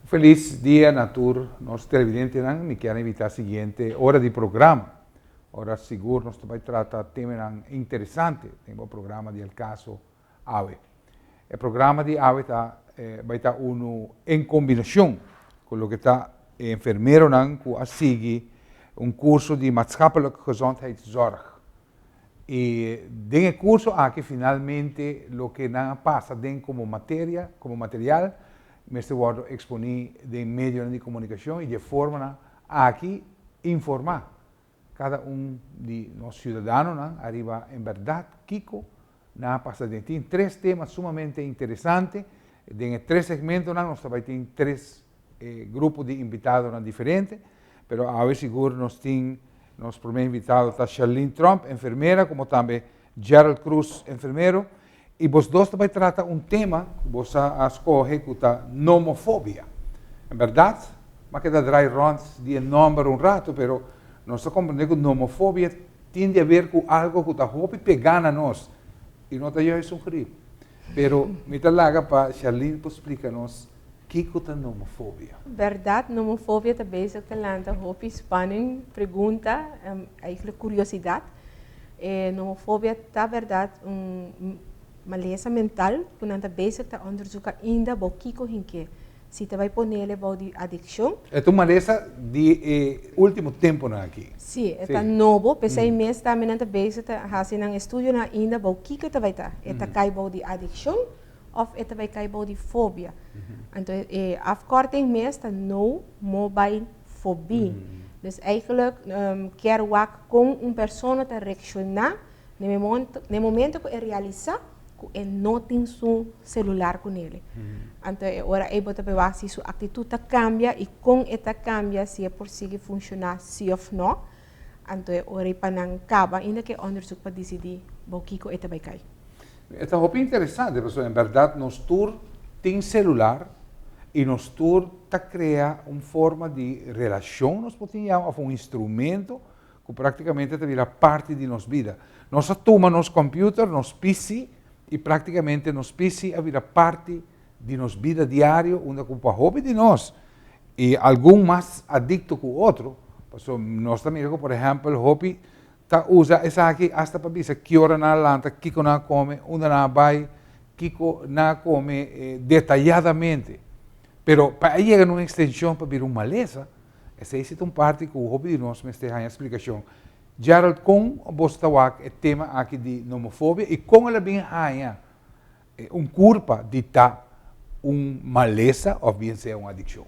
Felis dia na tur nos televidentenan. Mi kier invita siguiente ora di programa. Ora sigur nos ta bay trata temanan interesante den bo programa di Al Caso awe. E programa di awe ta bay ta uno en combinacion cu loke ta e enfermeronan cu a sigui un curso di maatschappelijke gezondheidszorg. I den e kurso aki finalmente loke nan a pasa den komo materia, komo material, mester wòrdu eksponí den medionan di komunikashon i di e formanan aki informá kada un di nos siudadanonan ariba en bèrdat kiko nan a pasa den. Tin tres tema sumamente interesante. Den e tres segmentonan nos ta bai tin tres grupo di invitadonan diferente, pero awe sigur nos tin nos prome invitado ta Sharlene Tromp, enfermera, como tambe Gerald Cruz, enfermero, y bos dos ta bay trata un tema cu bos a scoge cu ta nomofobia. En berdad, m'a keda draai rond di e nomber un rato, pero nos ta comprende cu nomofobia tin di haber cu algo cu ta hopi pega na nos y no ta juist un griep. Pero mi ta laga pa Sharlene por splica nos Kiko ta nomofobia? Bèrdat, nomofobia ta bezig ta lanta hopi spanning, pregunta, eigenlijk kuriosidat. E nomofobia ta bèrdat un malesa mental ku nan ta bezig ta onderzoek ainda bou kiko hink'é. Si ta bai ponele bou di adikshon. E ta un malesa di e ultimo temponan aki. Si, e ta nobo, p'esei mes tambe nan ta bezig ta hasi nan estudionan ainda bou kiko ta bai ta. E ta kai bou di adikshon of e ta bai kai bou di fobia. Anto e afkorting mes ta no mobile fobie. Dus eigenlijk kier wak kon un persona ta reakshoná na e momento ku e realisá ku e no tin su selular ku nele. Anto e ora ei bo ta bai wak si su aktitut ta kambia i kon e ta kambia, si e por sigui funshoná si òf no. Anto e ora ei pa nan kaba ainda ku e onderzoek pa disidí bou kiko e ta bai kai. E ta hopi interesante pasobra en berdad nos tur tin celular y nos tur ta crea un forma di relacion nos por tin ya of un instrumento cu practicamente ta bira parti di nos bida. Nos a tuma nos computer, nos PC y practicamente nos PC a bira parti di nos bida diario unda cu pa hopi di nos y algun mas adicto cu otro pasobra nos ta mira cu por ehempel hopi Ta usa esaki asta pa bisa ki ora nan a lanta, kiko nan a kome, unda nan a bai, kiko nan a kome detayadamente. Pero pa e yega na un ekstenshon pa bira un malesa, esei si ta un parti ku hopi di nos mester haña splikashon. Gerald, kon boso ta wak e tema aki di nomofobia i kon el a bin haña un kurpa di ta un malesa òf bien sea un adikshon?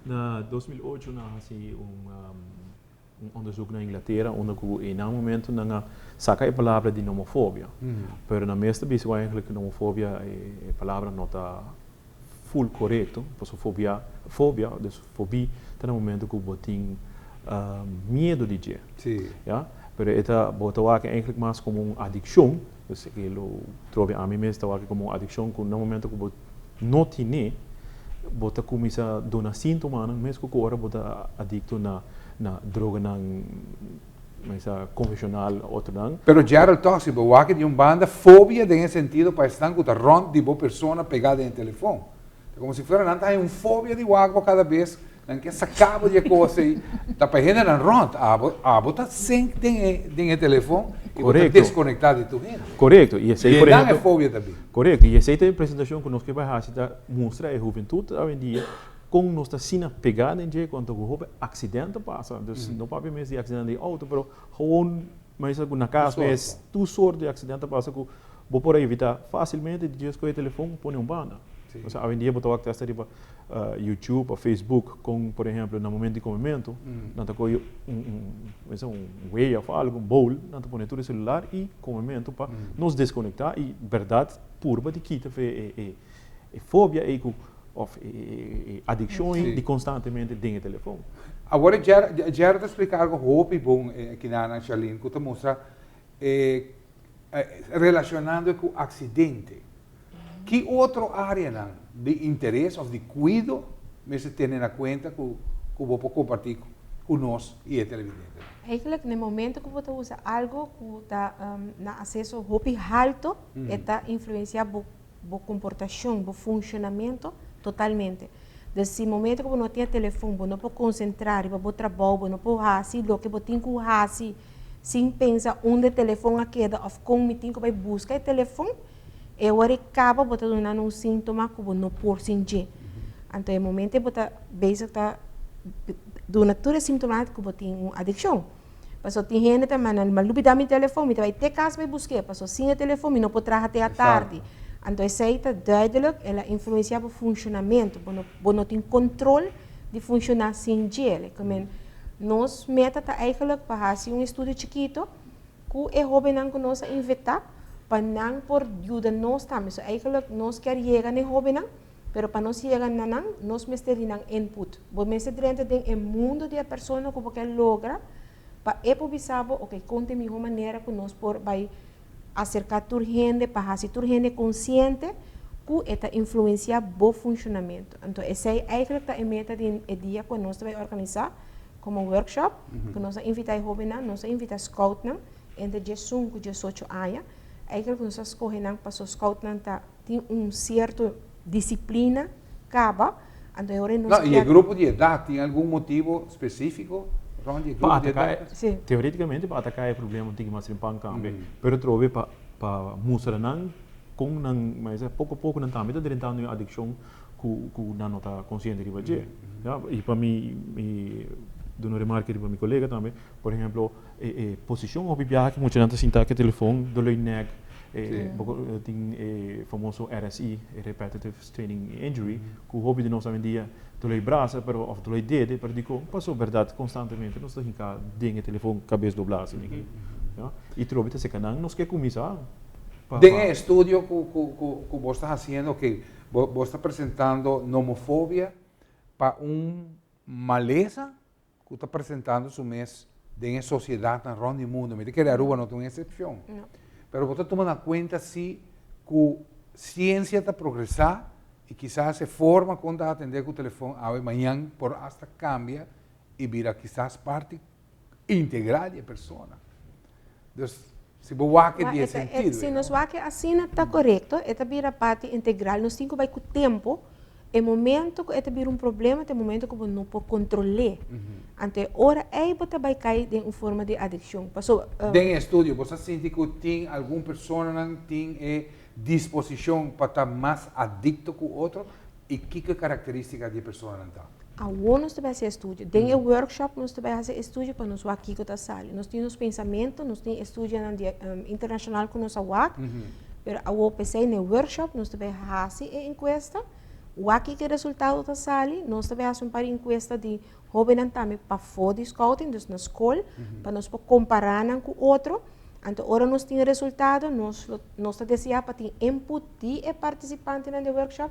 Na 2008 nan a hasi un Un onderzoek na Inglatera unda ku e nan momento nan a saka e palabra di nomofobia. Pero nan mes ta bisa ku eigenlijk nomofobia e palabra no ta full korekto, pasobra fobia, fobia, dus fobie ta na momento ku bo tin miedu di dje. Ya, pero e ta bo ta wak eigenlijk mas komo un adikshon, dus e lo trobe ami mes ta wak komo un adikshon ku na momento ku bo no tine, bo ta kuminsá duna síntomanan mes ku ora bo ta adikto na na droganan mesa konvenshonal otronan. Pero Gerald tòg si bo wak di un banda fobia den e sentido pa esnan ku ta rònt di bo persona pegá den e telefon. Ta komo si fuera nan ta haña un fobia di wak bo kada bes nan ke saka bo di e kos ei. Ta pa e hendenan rònt abo, abo ta sink den e den e telefon i bo ta deskonektá di tur hende. Korekto. I esei por ehempel. E nan e fobia ta bin. Korekto. I esei ta e presentashon ku nos ke bai hasi ta mustra e hubentut awendia kon nos ta asina pegá den dje konta ku hopi aksident ta pasa. Dus no papia mes di aksident di outo pero gewoon mester ku na kas mes tur sort di aksident ta pasa ku bo por a evitá fásilmente di djes kohe e telefon pone un banda. Osea awendia bo ta wak hasta riba YouTube of Facebook kon por ehempel na momento di komementu nan ta kohe un un wea of algu un bowl nan ta pone tur e celular i komementu pa nos deskonektá i bèrdat purba di kita e e fobia ei ku of e adikshon ei di konstantemente den e telefon. Awor Gerard ta splika algu hopi bon kinanan Charlene ku ta mustra e relacionando e cu accidente. Ki otro areanan di interes of di cuido mester tene na cuenta cu cu bo por comparti cu nos y e televidentenan? Eigenlijk na e momento cu bo ta usa algo cu ta na aceso hopi halto e ta influencia bo bo comportacion, bo funcionamento totalmente. Dus si momento ku bo no tin e telefon, bo no por konsentrá riba bo trabou, bo no por hasi loke bo tin ku hasi sin pensa unda e telefon a keda òf kon mi tin ku bai buska e telefon, e ora e kaba bo ta duna un síntoma ku bo no por sin dje. Anto e momento ei bo ta bezig ta duna tur e síntomanan ku bo tin un adikshon. Pasobra tin hende ta manda, mi a lubida mi telefon, mi ta bai te kas bai busk'é, pasobra sin e telefon mi no por traha te atardi. Anto esei ta duidelijk, el a influensiá bo funshonamentu, bo no bo no tin kontrol di funshoná sin dje. Like, nos meta ta eigenlijk pa hasi un estudio chikito ku e hóbennan ku nos a invitá pa nan por yuda nos tambe. So eigenlijk nos kier yega na e hóbennan. Pero pa nos yega na nan, nos mester di nan input. Bo mester drenta den e mundo di e persona ku bo ke logra pa e por bisa bo, ok, kon ta e mihó manera ku nos por bai aserká tur hende pa hasi tur hende konsiente ku e ta influensiá bo funshonamentu. Anto esei eigentlik ta e meta di e dia ku nos ta bai organisá komo workshop, ku nos a invitá e hóbennan, nos a invitá scoutnan entre diesun ku diesocho aña. Eigentlik nos a skohe nan pasobra scoutnan ta. Tin un cierto disciplina caba, anto e ora nos No, y e grupo di edad, tin algun motibo specifico rond di e grupo di edad? Si. Teoreticamente pa ataca e problema tin ki mas rimpan cambe, pero trobe pa pa mustra nan con nan, ma poco poco nan tambe ta drentando den adiccion cu cu nan no ta consciente riba dje. Ya, y pa mi mi duna un remarke riba mi colega tambe, por ehemplo e e posicion hopi biaha cu muchanan ta sinta cu e telefon doloi nek, e tin e famoso RSI, e repetitive straining injury, cu hopi di nos awendia doloi brasa pero of doloi dede, pero dicon? Pasobra berdad constantemente nos ta hinca den e telefon cabes dobla asina aki, ya, y trobe ta seca nan nos ke cuminsa pa. Den e estudio cu cu cu bo sta haciendo, ke bo bo sta presentando nomofobia pa un malesa ku ta presentando su mes den e sosiedatnan rònt di mundu. Mi ta kere Aruba no ta un eksepshon. Pero bo ta tuma na kuenta si ku siensia ta progresá i kisas e forma kon ta atendé ku telefòn awe mañan por asta kambia i bira kisas parti integral di e persona. Dus si bo wak e di e sentido. Si nos wak e asina ta korekto, e ta bira parti integral. Nos tin ku bai ku tempu. E momento ku e ta bira un problema ta e momento ku bo no por kontrol'é. Anto e ora ei bo ta bai kai den un forma di adikshon. Pasobra. Den e estudio bo sa sinti ku tin algun personanan tin e disposishon pa ta mas adikto ku otro i kiko e karakteristika di e personanan ta? Awor nos ta bai hasi estudio. Den e workshop nos ta bai hasi estudio pa nos wak kiko ta sali. Nos tin nos pensamentu, nos tin estudionan di internashonal ku nos a wak, pero awor p'esei na e workshop nos ta bai hasi e enkuesta, wak kiko e resultado ta sali. Nos ta bai hasi un par di enkuesta di hóbennan tambe pafó di scouting, dus na skol, pa nos por kompará nan ku otro. Anto ora nos tin e resultado nos lo nos ta deseá pa tin input di e partisipantenan di e workshop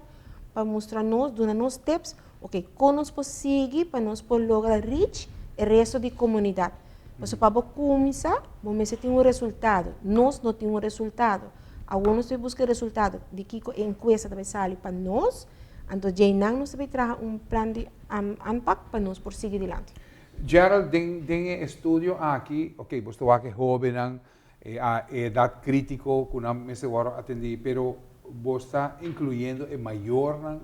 pa mustra nos, duna nos tips. Ok, kon nos por sigui pa nos por logra reach e resto di komunidat? Pasobra pa bo kuminsá, bo mester tin un resultado. Nos no tin un resultado. Awor nos ta buska e resultado di kiko e enkuesta ta bai sali pa nos, anto djeinan nos ta bai traha un plan di aanpak pa nos por sigui dilanti. Gerald, den den e estudio aki, ok, bo ta wak e hóbennan, e a e edat krítiko ku nan mester wòrdu atendí, pero bo sta inkluyendo e mayornan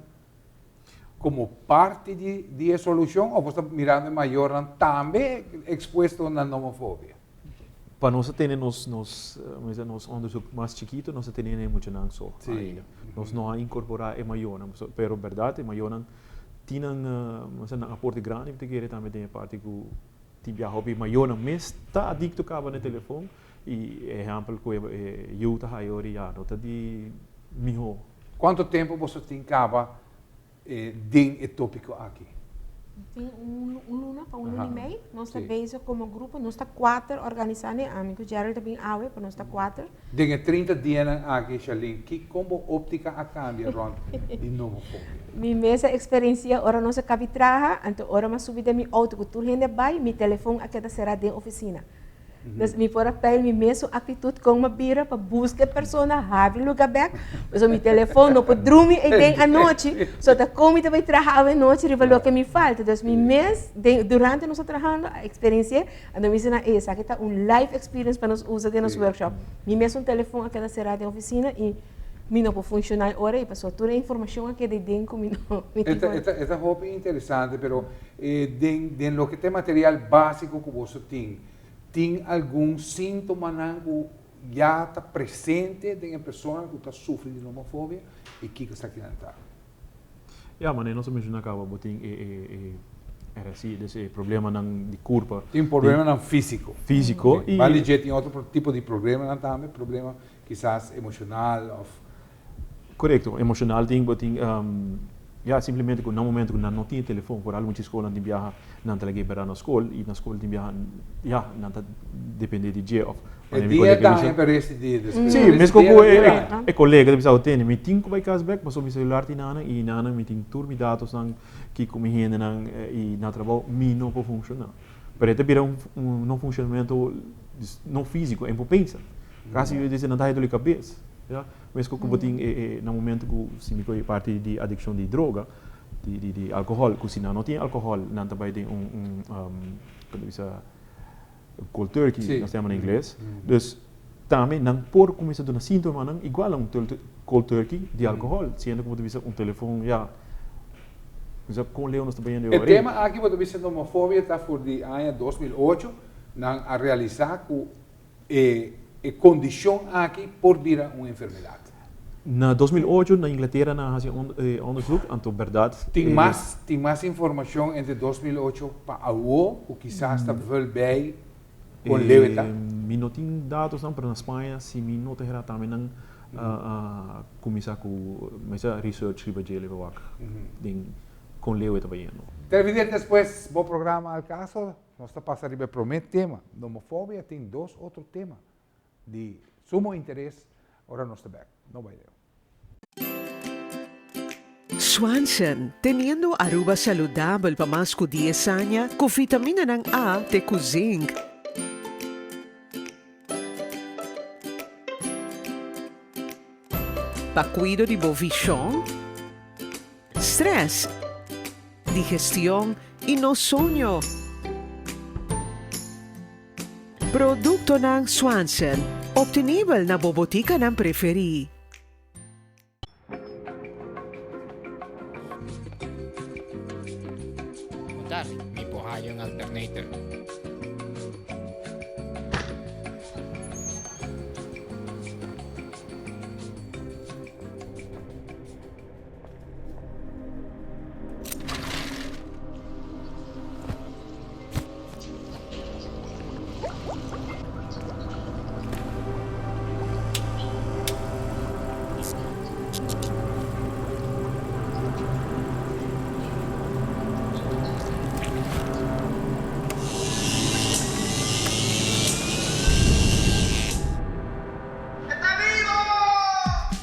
Como parti di di e solucion of bo sta mirando e mayornan tambe expuesto na nomofobia? Pa nos a tene nos nos nos onderzoek mas chikito nos a tene e muchanan so ainda. Nos no a incorpora e mayornan pero berdad e mayornan tin nan nan aporte grandi mi ta kere tambe den e parti cu tin biaha hopi mayornan mes ta adicto caba na e telefon y e ehempel cu e yu ta haya ora ya no ta di miho. Cuanto tempo boso tin caba den e topico aki? Tin un luna pa un luna y mei. Nos ta bezig como grupo. Nos ta cuater organisando. Ami cu Gerald ta bin awe, pero nos ta cuater. Den e 30 dianan aki, Sharlene, ki con bo optica a cambia rond di nomofobia? Mi mes a experiencia ora nos a cabi traha, anto ora mi a subi den mi auto cu tur hende a bay, mi telefon a keda cera den oficina. Dus mi por a peil mi mesun actitud con m'a bira pa busca e persona, habri luga bek, pasobra mi telefon no por drumi ei den anochi, so ta con mi ta bay traha awe nochi riba loke mi falta. Dus mi mes den durante nos ta trahando a experienci'e, anto mi bisa nan, ey esaki ta un life experience pa nos usa den nos workshop. Mi mesun telefon a keda cera den oficina y. Mi no por funciona e ora ei pasobra tur e informacion a keda ei den cu mi no mi tin por. E ta hopi interesante pero den den loke ta e material basico cu boso tin, tin algun sintomanan cu ya ta presente den e persona cu ta sufri di nomofobia y kico esakinan ta? Ya, manera nos a menciona caba bo tin e e e RSI, dus e problemanan di curpa. Tin problemanan fisico. Fisico y. Banda di dje tin otro tipo di problemanan tambe, problema Kisas emoshonal of. Korekto, emoshonal tin bo tin ya simplemente ku na momento ku nan no tin e telefon por algu mucha skolnan tin biaha nan ta laga e bera na skol i na skol tin biaha ya nan ta depende di dje of E dia ta e peresi di despues. Si, meskos ku e kolega ta bisa bo tene mi tin ku bai kas bek pasobra mi selular tin nan i nan mi tin tur mi datosnan kiko mi hendenan i na trabou mi no por funshoná. Pero e ta bira un no funshonamentu no físiko, e por pensa. Kasi yo dice nan ta haya doli cabes, ya. Mesco cu bo tin e e na momento cu si mi coge parti di adiccion di droga, di di di alcohol, cu si nan no tin alcohol nan ta bay den un un con ta bisa cold turkey nos ta yama na ingles. Dus tambe nan por cuminsa duna sintomanan igual a un cold turkey di alcohol, siendo cu bo ta bisa un telefon ya, mi sa con leu nos ta bayendo e ora ey. E tema aki bo ta bisa nomofobia ta for di aña 2008 nan a realisa cu E e kondishon aki por bira un enfermedat. Na 2008 na Inglatera nan a hasi e onderzoek, anto bèrdat. Tin mas tin mas informashon entre 2008 pa awo ku kisas ta vul bij kon leu e ta? Mi no tin datosnan, pero na Spaña si mi no ta hera tambe nan a kuminsá ku mester research riba dje riba wak den kon leu e ta bayendo. Televidente despues bo programa Al Caso Nos ta pasa riba e promé tema, nomofobia tin dos otro tema di sumo interes ora nos ta bek. No bai leu. Swanson, teniendo Aruba saludabel pa mas cu dies aña cu vitaminanan A te cu zinc. Pa cuido di bo vision, stress, digestion y nos soño. Productonan Swanson, obtenibel na bo boticanan preferi. Bo tardi, mi por haya un alternator.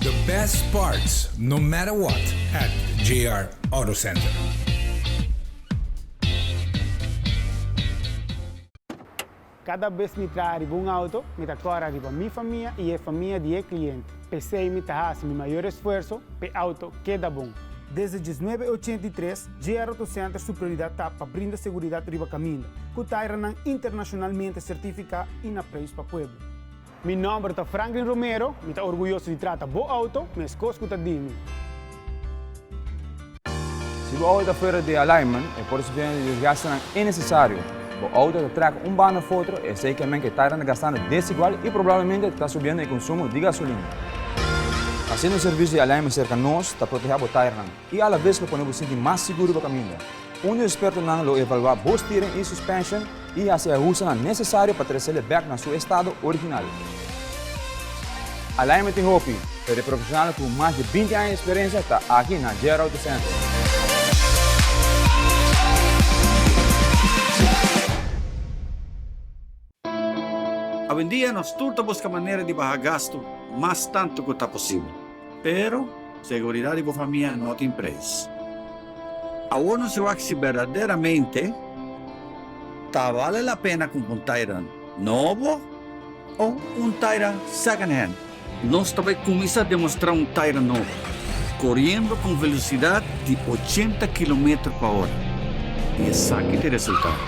The best parts no matter what at JR Auto Center. Kada bes mi traha riba un auto, mi ta kòrda riba mi famia i e famia di e kliente. P'esei mi ta hasi mi mayor esfuerso p'e auto keda bon. Desde 1983, JR Auto Center su prioridat ta pa brinda seguridat riba kaminda, ku tairanan internashonalmente sertifiká i na preis pa pueblo. Mi nòmber ta Franklin Romero, mi ta orguyoso di trata bo auto meskos ku ta di mi. Si bo auto ta fuera di alignment, e por sufriendo di desgastenan innesesario. Bo auto ta trek un banda of otro, esei ke men ke tairan ta gastando desigual i probablemente ta subiendo e konsumo di gasolina. Hasiendo un servisio di alignment serka nos ta protehá bo tairnan i alaves lo pone bo sinti mas sigur riba kaminda. Un di ekspertonan lo evaluá bo steering i suspension i hasi e ahustenan nesesario pa tresele bèk na su estado original. Alignment tin hopi, pero e profeshonalnan ku mas di 20 aña di eksperensia ta aki na JR Auto Center. Awendia nos tur ta buska manera di baha gastu mas tantu ku ta posibel. Pero, seguridat di bo famia no tin preis. Awor nos wak si berdaderamente ta bale la pena kumpra un taira nobo o un taira second hand. Nos ta bai kuminsá demostrá un taira nobo, koriendo ku un velosidat di 80 kilometer pa ora. I esaki ta e resultado.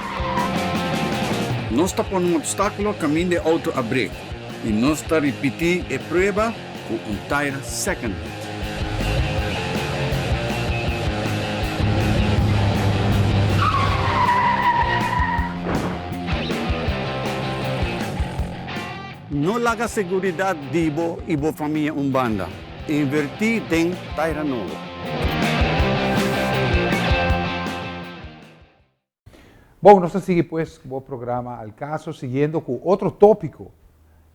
Nos ta pone un opstákulo kaminda e outo a brek i nos ta ripití e prueba. ku un taira second hand. No laga seguridat di bo i bo famia un banda. Invertí den taira nobo. Bon, nos ta sigui pues ku bo programa Al Caso, siguiendo ku otro tópiko.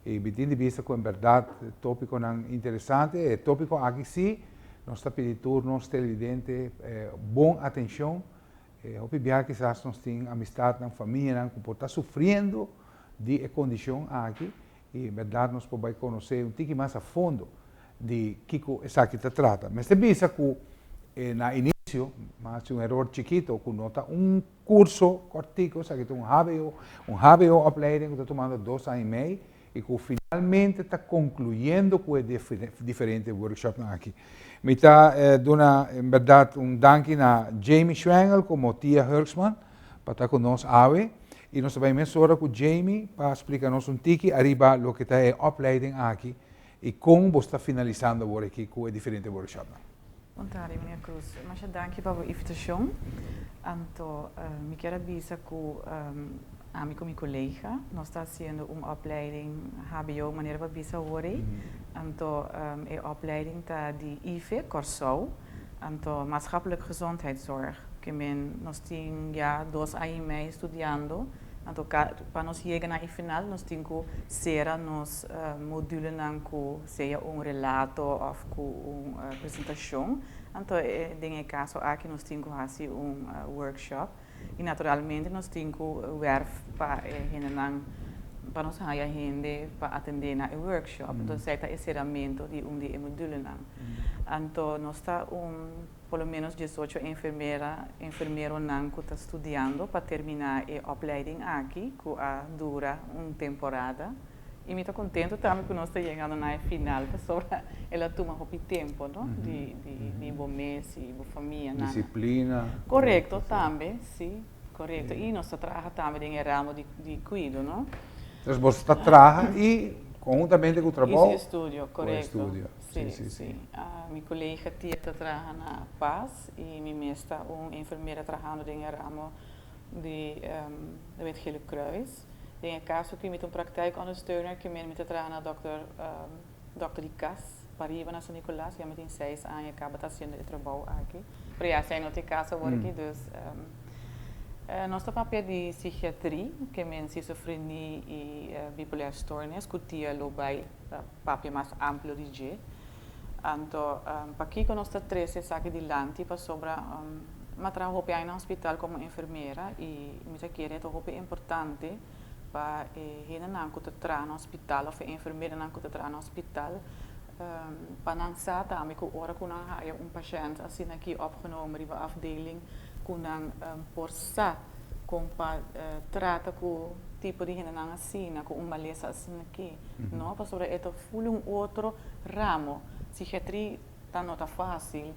I mi tin di bista ku en bèrdat tópikonan interesante. E tópiko aki sí nos ta pidi tur nos televidente bon atenshon. Hopi biaha kisas nos tin amistatnan, famianan ku por ta sufriendo di e kondishon aki i en bèrdat nos por bai konosé un tiki mas a fondo di kiko esaki ta trata. Mester bisa ku na inisio mi a hasi un eror chikito ku no ta un kurso kòrtiku, esaki ta un hbo, un hbo opleiding ku ta tumando dos aña i mei i ku finalmente ta konkluyendo ku e diferente workshopnan aki. Mi ta duna en bèrdat un danki na Jamie Schwengel komo Tia Hurksman pa ta ku nos awe i nos ta bai mesora ku Jamie pa splika nos un tiki ariba loke ta e opleiding aki I kon bo sta finalisando awor aki ku e diferente workshopnan? Bon tardi, meneer Cruz. Masha danki pa bo invitacion. Anto mi kier a bisa cu ami cu mi colega nos ta haciendo un opleiding hbo manera bo a bisa awor ey. Anto e opleiding ta di IFE, Corsou, anto Maatschappelijk Gezondheidszorg. Ke men nos tin ya dos aña y mei studiando. Anto pa nos yega na e final nos tin ku sera nos modulenan ku sea un relato òf ku un presentashon. Anto den e kaso aki nos tin ku hasi un workshop i naturalmente nos tin ku wèrf pa e hendenan pa nos haya hende pa atendé na e workshop. Anto esei ta e seramentu di un di e modulenan. Anto nos ta un. Por lo menos diesocho enfermera, enfermeronan cu ta studiando pa termina e opleiding aki cu a dura un temporada. Y mi ta contento tambe cu nos ta yegando na e final pasobra el a tuma hopi tempo, no, di di bo mes y bo famianan. Disciplina. Corecto tambe, si, corecto. Y nos ta traha tambe den e ramo di di cuido, no. Entonces bo ta traha y conhuntamente cu trabou. Y estudio, corecto. Sí, sí, sí. Mi colega Tia ta traha na Paz y mi mes ta un enfermera trahando den e ramo di Wit Gele Kruis. Den e caso aki mi ta un praktijkondersteuner ki mi ta traha na dokter dokter di cas pariba na San Nicolas. Ya mi tin seis aña caba ta haciendo e trabou aki. Pero ya esei no ta e caso awor aki dus nos ta papia di psichiatrie, ke men schizofrenie y bipolair stoornis cu Tia lo bay papia mas amplio di dje. Anto, pakiko nos ta trese esaki dilanti? Pasobra mi a traha hopi aña na hospital komo enfermera i mi ta kere e ta hopi importante pa e hendenan ku ta traha na hospital òf e enfermeranan ku ta traha na hospital pa nan sa tambe ku ora ku nan haya un pashènt asina aki opgenomen riba afdeling ku nan por sa kon pa trata ku tipo di hendenan asina, ku un malesa asina aki. No, pasobra e ta ful un otro ramo. Psichiatri ta no ta fácil,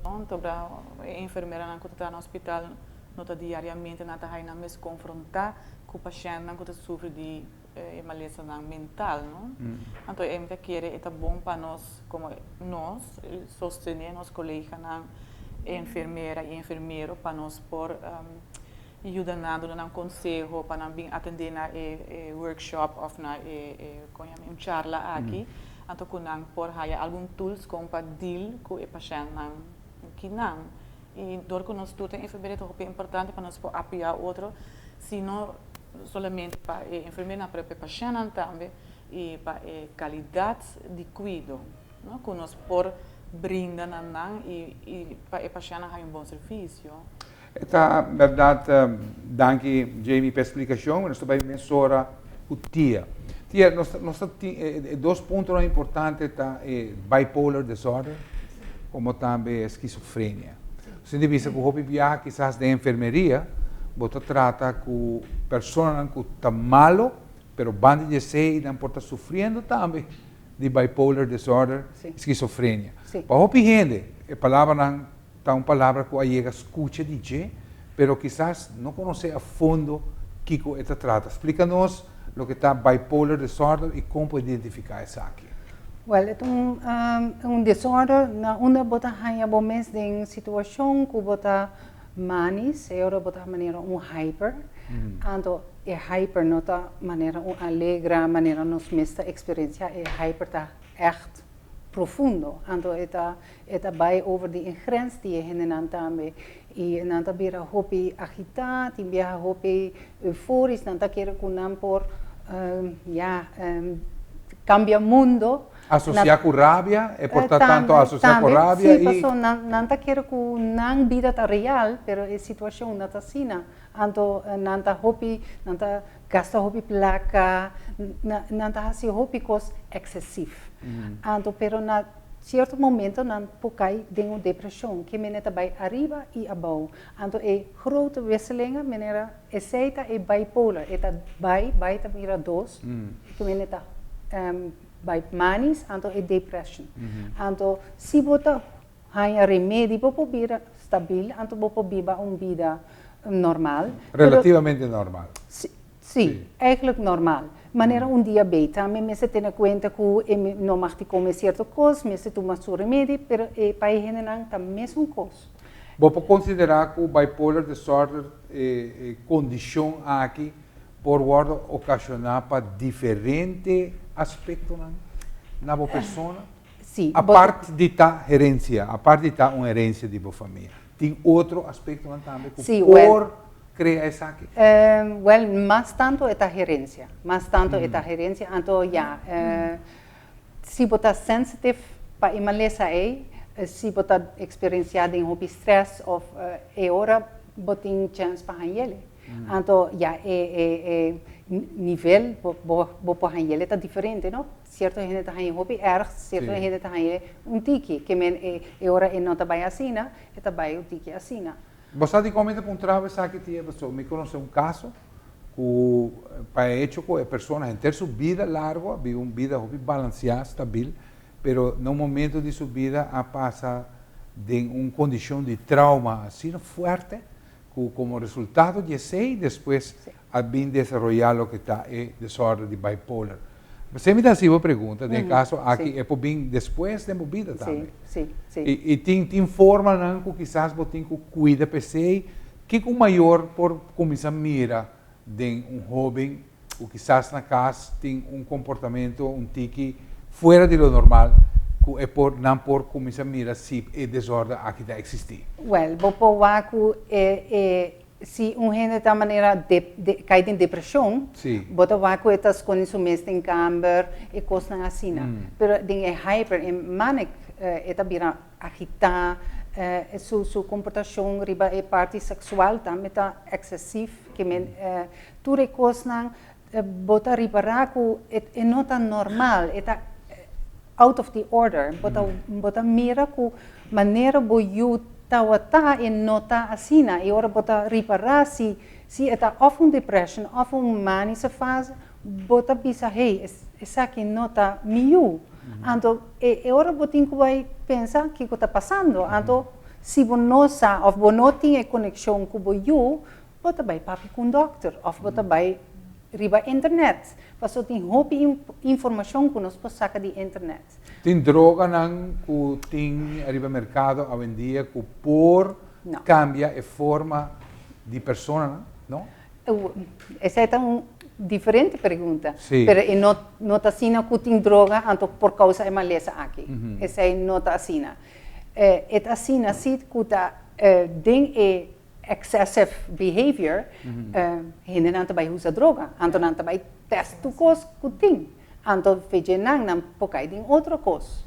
no? Pasobra e enfermeranan ku ta traha na hospital no ta diariamente nan ta haña nan mes konfrontá ku pashèntnan ku ta sufri di e malesanan mental, no? Anto e mi ta kere e ta bon pa nos komo nos sostené nos koleganan enfermera i enfermero pa nos por yuda nan, duna nan konseho pa nan bin atendé na e workshop òf na e kon yama un charla aki, anto ku nan por haya algun tools kon pa deal ku e pashèntnan kinan. I dor ku nos tur ta enfermera ta hopi importante pa nos por apoyá otro, si no solamente pa e enfermeranan pero pa e pashèntnan tambe i pa e kalidat di kuido, no, ku nos por brinda na nan i pa e pashèntnan haya un bon servisio. E ta bèrdat, danki Jamie pa e splikashon, nos ta bai mesora ku Tia. Tia, nos nos ta tin e dos puntonan importante ta e bipolar disorder komo tambe e skizofrenia. Nos tin di bisa ku hopi biaha kisas den enfermeria bo ta trata ku personanan ku ta malo, pero banda di esei nan por ta sufriendo tambe di bipolar disorder, skizofrenia. Pa hopi hende e palabranan Ta un palabra ku a yega skucha di dje, pero kisas no konosé a fondo kiko e ta trata. Splika nos loke ta bipolar disorder i kon por identifiká esaki. Wel, e ta un, un disorder na unda bo ta haña bo mes den situacion cu bo ta manis, e ora bo ta manera un hyper. Anto e hyper no ta manera un alegra, manera nos mes ta experiencia, e hyper ta echt profundo. Anto e ta e ta bai over di e grens di e hendenan tambe. Y nan ta bira hopi agita, tin biaha hopi euforisch, nan ta kere cu nan por, ja, cambia mundo. Asocia cu rabia? E por ta tanto asocia cu rabia y. Si, paso nan ta kere cu nan bida ta real, pero e situacion no ta asina. Anto nan ta hopi, nan ta gasta hopi placa, nan ta haci hopi cos excesief. Anto pero na cierto momento nan por cay den un depresion, ke mene ta bay ariba y abao. Anto e grote wisselingen, manera esey ta e bipolar, e ta bay, bay ta bira dos, ke mene ta bay manis, anto e depresion. Anto si bo ta haña remedi bo por bira stabil, anto bo por biba un bida normal. Relativamente normal. Si, si, eigenlijk normal. Manera un diabet tambe mester tene cuenta cu e no mag di come cierto cos, mester tuma su remedi, pero e pa e hendenan ta mesun cos. Bo por considera cu bipolar disorder e condicion aki por wordo ocasiona pa diferente aspectonan na bo persona? Si. Apart di ta herencia, apart di ta un herencia di bo famia, tin otro aspectonan tambe cu por crea esaki? Wel, mas tanto e ta herencia. Mas tanto e ta herencia. Anto ya, si bo ta sensitive pa e malesa ey, si bo ta experiencia den hopi stress of e ora bo tin chance pa hañ'el. Anto ya e e nivel bo bo por hañ'el ta diferente, no? Cierto hende ta hañ'e hopi erg, cierto hende ta hañ'e un tiki. Ke men e e ora e no ta bai asina, e ta bai un tiki asina. Bo sa dikon mi ta puntra esaki tia? Pasobra mi konosé un kaso ku pa e hecho ku e persona henter su bida largo a biba un bida hopi balanseá, stabil, pero na un momento di su bida a pasa den un kondishon di trauma asina fuerte ku komo resultado di esei despues a bin desaroyá loke ta e desòrder di bipolar. P'esei mi ta hasi bo pregunta, den e kaso aki e por bin despues den bo bida tambe. I tin tin formanan ku kisas bo tin ku kuida p'esei. Kiko un mayor por kuminsá mira den un hóben ku kisas na kas tin un komportamentu un tiki fuera di lo normal ku e por nan por kuminsá mira si e desòrder aki ta eksistí? Wèl, bo por wak ku e e Si un hende ta manera de kai den depresion, bo ta wak ku e ta skonde su mes den kamber, e kosnan asina. Pero den e hyper, e manic, e ta bira agitá, su su komportashon riba e parti seksual tambe ta eksesif, ke men tur e kosnan bo ta ripará ku e no ta normal, e ta out of the order. Bo ta bo ta mira ku manera bo yu tawata e no ta asina i ora bo ta ripará si si e ta òf un depression òf un manische fase bo ta bisa hey esaki no ta mi yu. Anto e e ora bo tin ku bai pensa kiko ta pasando. Anto si bo no sa òf bo no tin e konekshon ku bo yu Bo ta bai papia ku un dòkter òf bo ta bai riba internet, pasobra tin hopi informashon ku nos por saka di internet. Tin droganan ku tin riba merkado awendia ku por kambia e forma di personanan, no? Esei ta un diferente pregunta. Pero e no no ta asina ku tin droga anto por kousa e malesa aki. Esei no ta asina. E ta asina si ku ta den e excessive behavior, hendenan ta bai usa droga, anto nan ta bai test tur kos ku tin, anto feje nan, nan por kai den otro kos.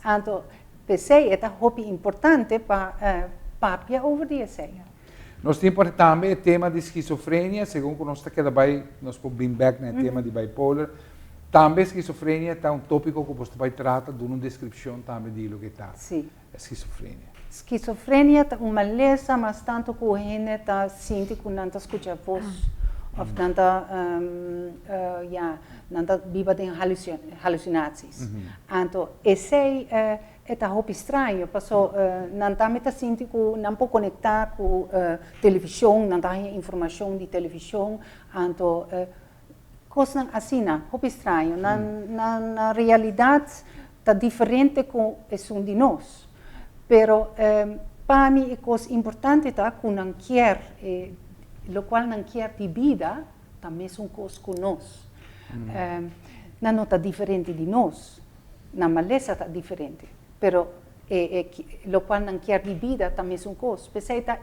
Anto p'esei e ta hopi importante pa papia over di esei. Nos tin por tambe e tema di schizofrenia, segun ku nos ta keda bai, nos por bin bek na e tema di bipolar. Tambe schizofrenia ta un topiko ku bos ta bai trata, duna un deskripshon tambe di loke ta. Schizofrenia. Schizofrenia ta un malesa mas tanto ku hende ta sinti ku nan ta skucha vos òf nan ta ya nan ta biba den halusinaties. Anto esei e ta hopi straño paso nan tambe ta sinti ku nan por konektá ku televishon, nan ta haña informashon di televishon, anto kosnan asina hopi straño. Na realidat. ta diferente ku esun di nos. Pero pa mi e kos importante ta ku nan kier e lokual nan kier di bida ta mesun kos ku nos. Nan no ta diferente di nos, nan malesa ta diferente, pero e lokual nan kier di bida ta mesun kos. P'esei ta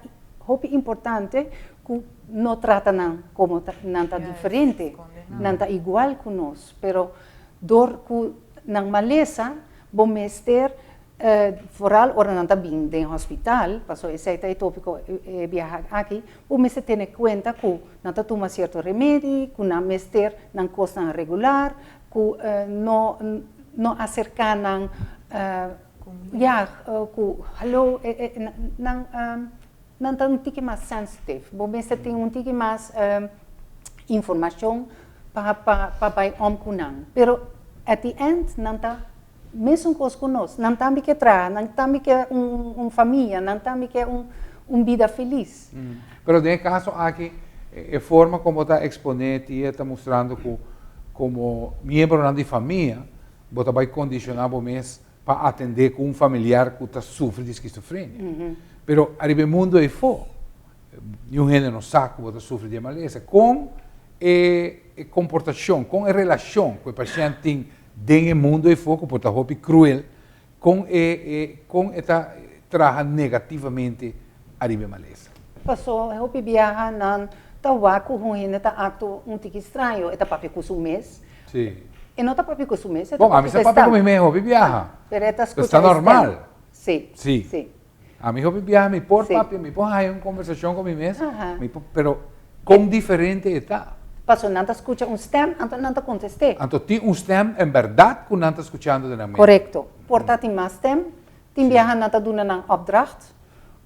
hopi importante ku no trata nan komo nan ta diferente, nan ta igual ku nos, pero dor ku nan malesa bo mester Vooral ora nan ta bin den hospital, pasobra esei ta e tópiko e biaha aki, bo mester tene kuenta ku nan ta tuma sierto remedi, ku nan mester nan kosnan regular, ku no no aserká nan ya ku haló nan nan ta un tiki mas sensitive, bo mester tin un tiki mas informashon pa pa bai om ku nan, pero at the end nan ta Mesun kos ku nos. Nan tambe ke traha, nan tambe ke un famia, nan tambe ke un bida felis. Pero den e kaso aki, e forma kon bo ta eksponé tia ta mustrando ku komo miembronan di famia bo ta bai kondishoná bo mes pa atendé ku un familiar ku ta sufri di skizofrenia. Pero ariba e mundu ei fo, niun hende no sa ku bo ta sufri di e malesa. Kon e komportashon, kon e relashon ku e pashènt tin Den e mundo ei for ku por ta hopi kruel, kon e e kon e ta traha negativamente ariba e malesa? Paso hopi biaha nan ta wak ku un hende ta aktua un tiki straño, e ta papia ku su mes. Si. E no ta papia ku su mes, e ta Bon, ami papia sa ku e papia ku stem. mi mes hopi biaha. Pero e ta Pero skucha sta e stem. normal. Si. Si. Si. Ami hopi biaha mi por Si. papia, mi por haña un kombersashon ku mi mes, Aha. mi por, pero kon diferente e ta? Paso nan ta skucha un stem, anto nan ta kontest'é. Anto tin un stem en bèrdat ku nan ta skuchando den nan mente. Korekto. Por ta tin mas stem, tin biaha nan ta duna nan opdracht,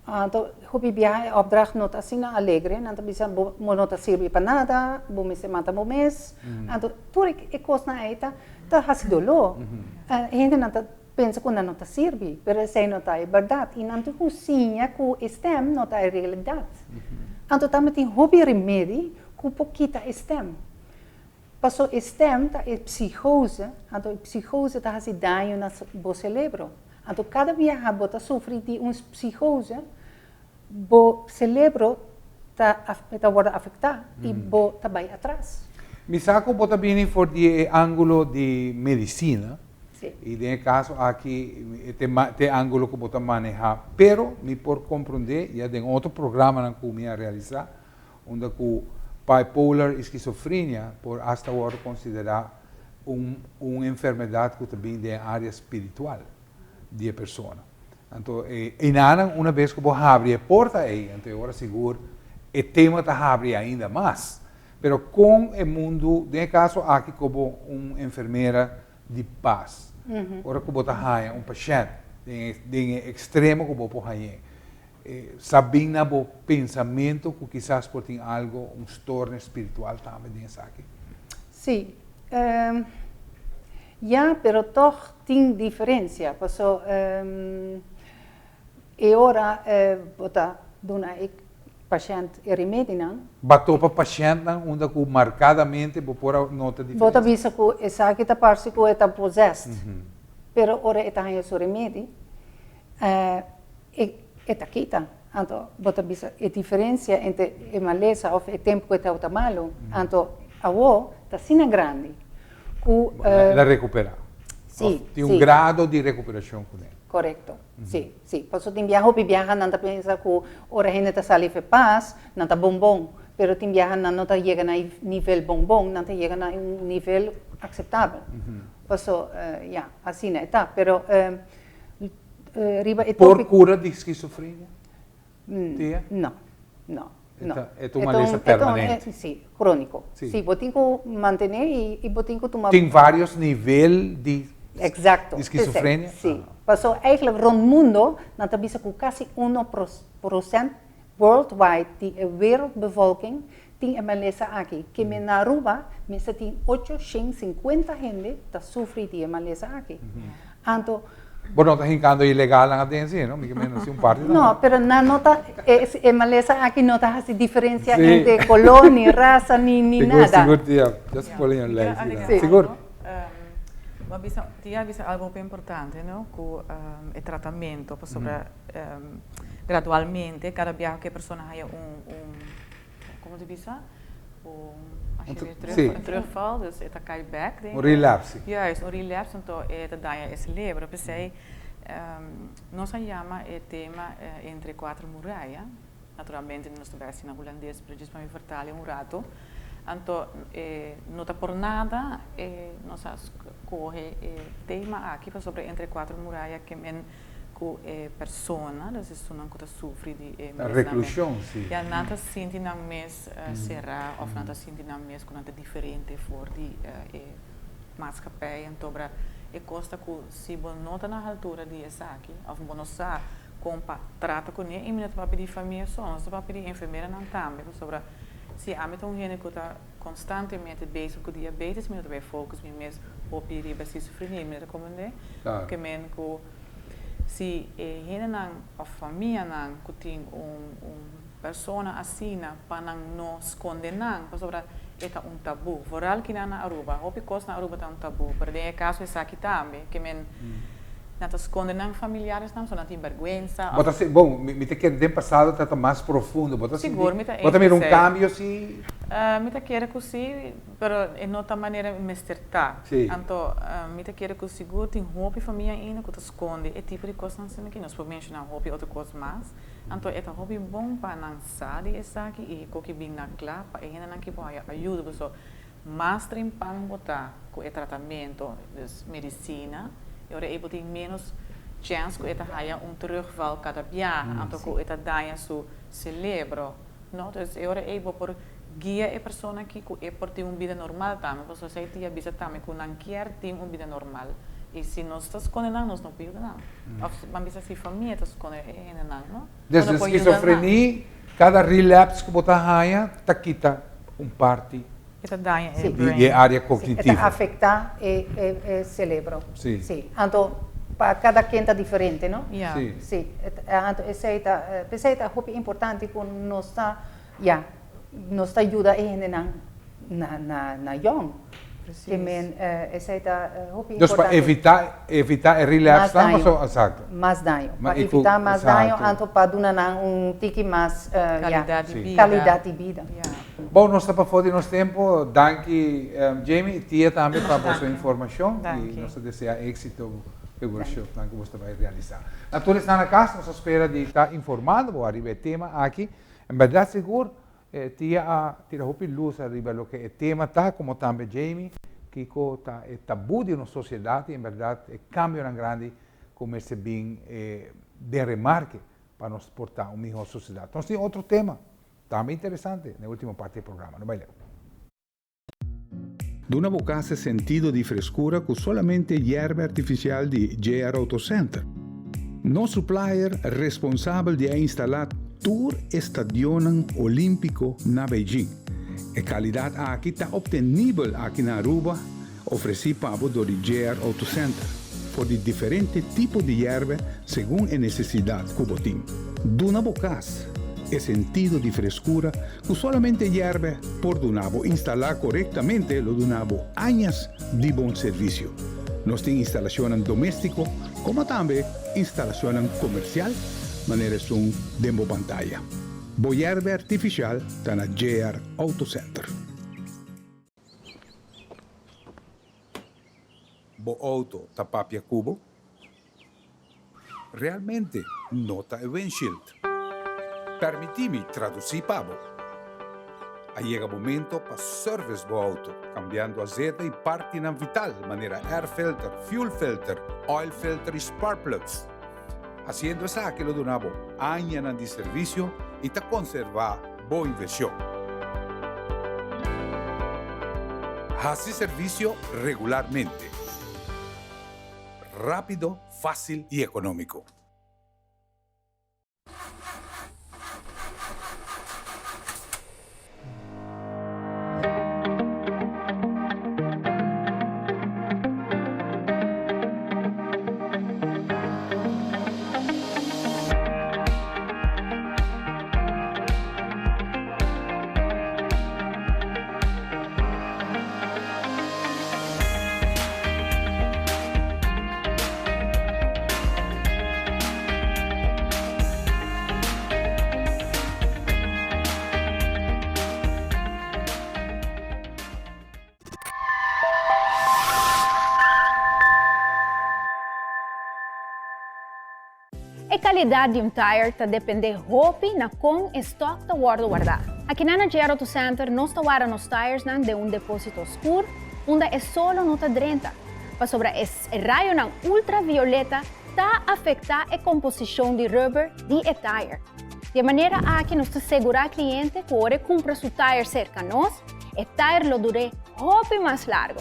anto hopi biaha e opdracht no ta asina alegre, nan ta bisa bo no ta sirbi pa nada, bo mester mata bo mes, anto tur e kosnan ei ta ta hasi doló. Hendenan ta Pensa ku nan no ta sirbi, pero esei no ta e bèrdat i nan tin ku siña ku e stèm no ta e realidat. Anto tambe tin hopi remedi ku por kita e stèm. Paso e stèm ta e psihose, anto e psihose ta hasi daño na bo selebro. Anto kada biaha bo ta sufri di un psihose, bo selebro ta ta wòrdu afektá i bo ta bai atras. Mi sa ku bo ta bini for di e ángulo di medisina i den e kaso aki e te ángulo ku bo ta manehá, pero mi por komprondé ya den otro programanan ku mi a realisá unda ku bipolar i skizofrenia por asta wòrdu konsiderá un un enfermedat ku ta bini den e área spiritual di e persona. Anto e enanan una bes ku bo habri e porta ei, anto e ora sigur e tema ta habri ainda mas. Pero kon e mundu, den e kaso aki komo un enfermera di pas, ora ku bo ta haña un pashènt den e den e ekstremo ku bo por hañ'é, sa bin na bo pensamentu ku kisas por tin algo, un stornis spiritual tambe den esaki? Sí. Ya, pero tog tin diferencia, paso e ora bo ta duna e pashent e remedinan. Bo topa pashentnan unda cu marcadamente bo por a nota diferencia? Bo ta bisa cu esaki ta parse cu e ta possessed, pero ora e ta haña su remedi, e ta kita. Anto bo ta bisa e diferencia entre e malesa of e tempo cu e tabata malo, anto awo ta asina grandi cu. El a recupera. Si, si. Tin un grado di recuperacion cu ne. Corecto, si, si. Pasobra tin biaha, hopi biaha nan ta pensa cu ora hende ta sali fe pas, nan ta bon bon, pero tin biaha nan no ta yega na e nivel bon bon, nan ta yega na un nivel aceptabel. Pasobra, ya, asina e ta. Pero riba e Por cura di schizofrenia? Tia? No, no, no. E ta un malesa permanente? Si, cronico. Si, bo tin cu mantene y bo tin cu tuma. Tin varios nivel di Exacto. schizofrenia? Si. Paso eigenlijk rond mundo nan ta bisa cu casi uno procent worldwide di e wereldbevolking tin e malesa aki. Keme na Aruba mester tin ocho shen sinkuenta hende ta sufri di e malesa aki. Anto. Bo no ta hinkando ilegalnan aden si, no? Mi ke meno si un parti tambe. No, pero nan no ta, e malesa aki no ta hasi diferensia entre koló, ni rasa, ni nada. Sigur, sigur, tia. Just pulling your leg. Si. Sigur. Bo a bisa, Tia a bisa algo hopi importante, no? Ku e tratamento, pasobra gradualmente kada biaha ku e persona haya un, un, komo ta bisa? Un, als je weer terug, een terugval, dus e ta kai bek den. Un relapse. Juist, un relapse, anto e ta daña e celebro. P'esei nos a yama e tema Entre Cuatro Muraya. Naturalmente nos ta bai hasi na hulandes, pero djis pa mi vertale un rato. Anto e no ta por nada e nos a skohe e tema aki pasobra Entre Cuatro Muraya ke men ku e persona, dus esunnan ku ta sufri di e mes Reclusion, si. Ya nan ta sinti nan mes será of nan ta sinti nan mes ku nan ta diferente for di e maatschappij. Antobra e kos ta ku si bo no ta na haltura di esaki of bo no sa kon pa trata kuné i mi no ta papia di famia so, nos ta papia di enfermeranan tambe pasobra si ami ta un hende ku ta konstantemente bezig ku diabetes mi no ta bai focus mi mes hopi riba schizofrenia, mi no ta komprendé ke men ku si e hendenan òf famianan ku tin un un persona asina pa nan no skonde nan pasobra e ta un tabú vooral kinan na Aruba hopi kos na Aruba ta un tabú pero den e kaso esaki tambe ke men nan ta skonde nan familiaresnan pasobra nan tin bèrgwensa Bo ta si, bon, mi ta kere den pasado ta ta mas profundo, bo ta sinti, Sigur, mi ta bo ta mira un eens kambio si? Mi ta kere ku si, pero e no ta manera mi mester ta. Si. Anto mi ta kere ku sigur tin hopi famia ainda ku ta skonde e tipo di kosnan asina aki, nos por menshoná hopi otro kos mas, anto e ta hopi bon pa nan sa di esaki i koki bin na kla pa e hendenan ki por haya ayudo, pasobra Mas trempan bo ta ku e tratamento, dus medisina, e ora ei bo tin ménos chèns ku e ta haya un terugval kada biaha, anto ku e ta daña su selebro, no? Dus e ora ei bo por guia e persona aki ku e por tin un bida normal tambe, pasobra esei tia bisa tambe ku nan kier tin un bida normal i si nos ta skonde nan, nos no por yuda nan. Òf ban bisa si famia ta skonde e hendenan, no? Dus Bo no por yuda nan. skizofrenia, kada relapse ku bo ta haña ta kita un parti E ta daña e di brain. e área Sí, e kognitivo. ta afektá e e selebro. Sí. Sí. Anto pa kada ken ta diferente, no? Ja. Sí. Sí. Anto esei ta, p'esei ta hopi importante ku nos ta, ya, nos ta yuda e hendenan na na na yòn. Precies. Ke men esei ta hopi Dus pa importante. evitá, evitá e relapse Mas nan daño. pasobra, exacto. Mas daño. Ma Pa i ku, evitá mas daño, exacto. anto pa duna nan un tiki mas, ya, Kalidat di Sí. bida. kalidat di bida. Ja. Bon, nos ta pafó di nos tempo. Danki Jamie i Tia tambe pa boso informashon i nos ta desea éksito ku e workshopnan ku boso ta bai realisá. Na tur esnan na kas nos a spera di ta informando bo ariba e tema aki. En bèrdat sigur Tia a tira hopi lus ariba loke e tema ta komo tambe Jamie kiko ta e tabú di nos sosiedat i en bèrdat e kambionan grandi ku mester bin den remarke pa nos por ta un mihó sosiedat. Nos tin otro tema. Tambe interesante na e ultimo parti e programa. No bai leu. Duna bo kas e sentido di freskura ku solamente yerba artifisial di JR Auto Center. Nos supplier responsabel di a instalá tur e stadionnan olímpiko na Beijing. E kalidat aki ta optenibel aki na Aruba, ofresí pa bo dor di JR Auto Center, for di diferente tipo di yerba segun e nesesidat ku bo tin. Duna bo kas e sentido di freskura ku solamente yerba por duna bo. Instalá korektamente lo duna bo añas di bon servisio. Nos tin instalashonnan doméstiko komo tambe instalashonnan komersial manera esun den bo pantaya. Bo yerba artifisial ta na JR Auto Center. Bo auto ta papia ku bo? Realmente no ta e windshield. Permití mi tradusí pa bo. A yega momento pa service bo auto, kambiando azeta i partinan vital manera air filter, fuel filter, oil filter i spark plugs. Hasiendo esaki lo duna bo añanan di servisio i ta konservá bo invershon. Hasi servisio regularmente. Rápido, fásil i ekonómiko. calidad di un tire ta depende hopi na con e stock ta wordo warda. Akinan na JR Auto Center nos ta warda nos tiresnan den un deposito scur unda e solo no ta drenta, pasobra e rayonan ultravioleta ta afecta e composicion di rubber di e tire. Di e manera aki nos ta segura cliente cu ora e cumpra su tire cerca nos, e tire lo dur'é hopi mas largo.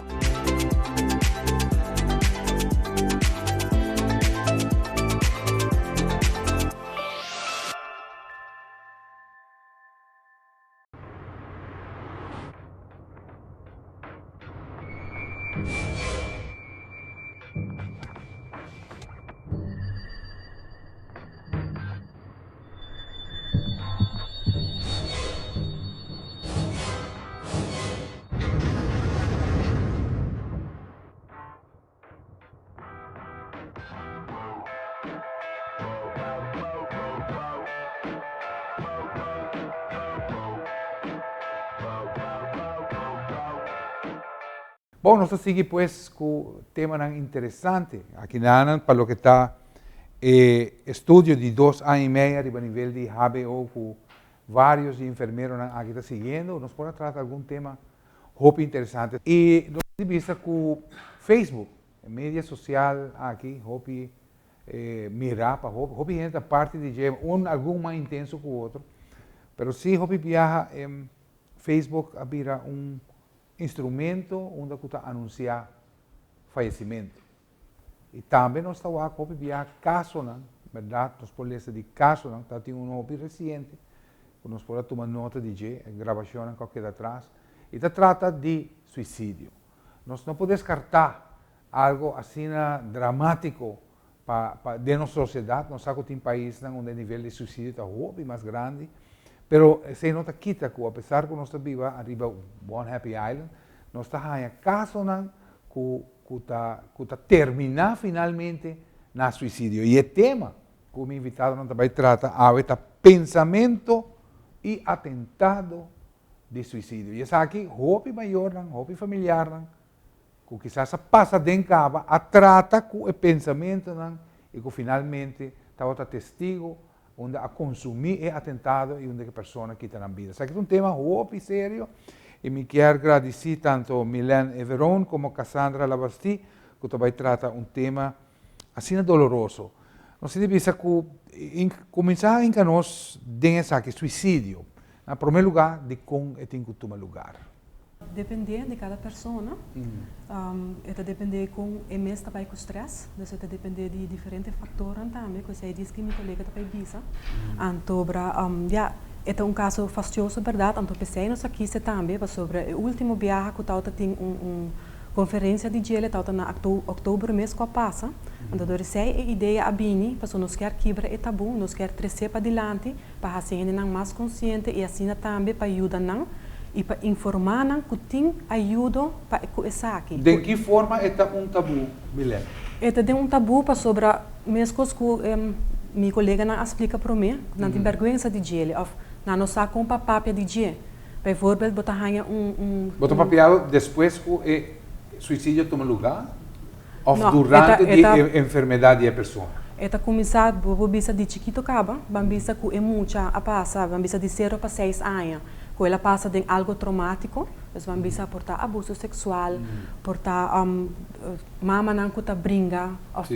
Bon, nos ta sigui pues ku temanan interesante aki nan pa loke ta e estudio di dos aña i meia riba nivel di hbo ku varios di enfermeronan aki ta siguiendo. Nos por a trata algun tema hopi interesante. I nos di bisa ku Facebook, e media sosial aki hopi mira pa hopi, hopi hende ta parti di dje, un algun mas intenso ku otro, pero si hopi biaha Facebook a bira un instrumento unda ku ta anunsiá fayesimentu. I tambe nos ta wak hopi biaha kasonan, bèrdat, nos por lesa di kasonan, ta tin unu hopi resiente ku nos por a tuma nota di dje, e grabashonnan ku a keda atras, i ta trata di suisidio. Nos no por deskartá algu asina dramátiko pa pa den nos sosiedat, nos sa ku tin paisnan unda e nivel di suisidio ta hopi mas grandi, pero esei no ta kita ku apesar ku nos ta biba ariba One Happy Island, nos ta haña kasonan ku ku ta ku ta terminá finalmente na suisidio. I e tema ku mi invitadonan ta bai trata awe ta pensamento i atentado di suisidio. I esaki hopi mayornan, hopi familiarnan ku kisas a pasa den kaba, a trata ku e pensamentunan i ku finalmente tabata testigo unda a konsumí e atentado i unda ku e persona kita nan bida. Esaki ta un tema hopi serio i mi kier gradisí tanto Milen Everon komo Cassandra Labastí ku ta bai trata un tema asina doloroso. Nos tin di bisa ku kuminsá hinka nos den esaki, suisidio, na promé lugá dikon e tin ku tuma lugar? Dependé di kada persona. E ta dependé kon e mes ta bai ku strès. Dus e ta dependé di diferente faktornan tambe, ku esei dis ki mi kolega ta bai bisa. Anto bra, ya, e ta un kaso fastioso bèrdat, anto p'esei nos a kise tambe pasobra e último biaha ku tabata tin un un konferensia di djele tabata na òktober mes ku a pasa. Anto dor esei e idea a bini pasobra nos kier kibra e tabú, nos kier tresé padilanti. pa hasi hendenan mas konsiente i asina tambe pa yuda nan i pa informá nan ku tin ayudo pa ku esaki. Den ki forma e ta un tabú, Milen? E ta den un tabú pasobra meskos ku mi koleganan a splika promé, nan tin bèrgwensa di djele òf nan no sa kon pa papia di dje. Bijvoorbeeld bo ta haña un un. Bo ta papiado despues ku e suisidio tuma lugá? Of durante di e enfermedad di e persona? E ta cuminsa, bo por bisa di chikito caba, ban bisa cu e mucha a pasa, ban bisa di cero pa seis aña, cu el a pasa den algo traumatico, dus ban bisa por ta abuso sexual, por ta mamanan cu ta bringa of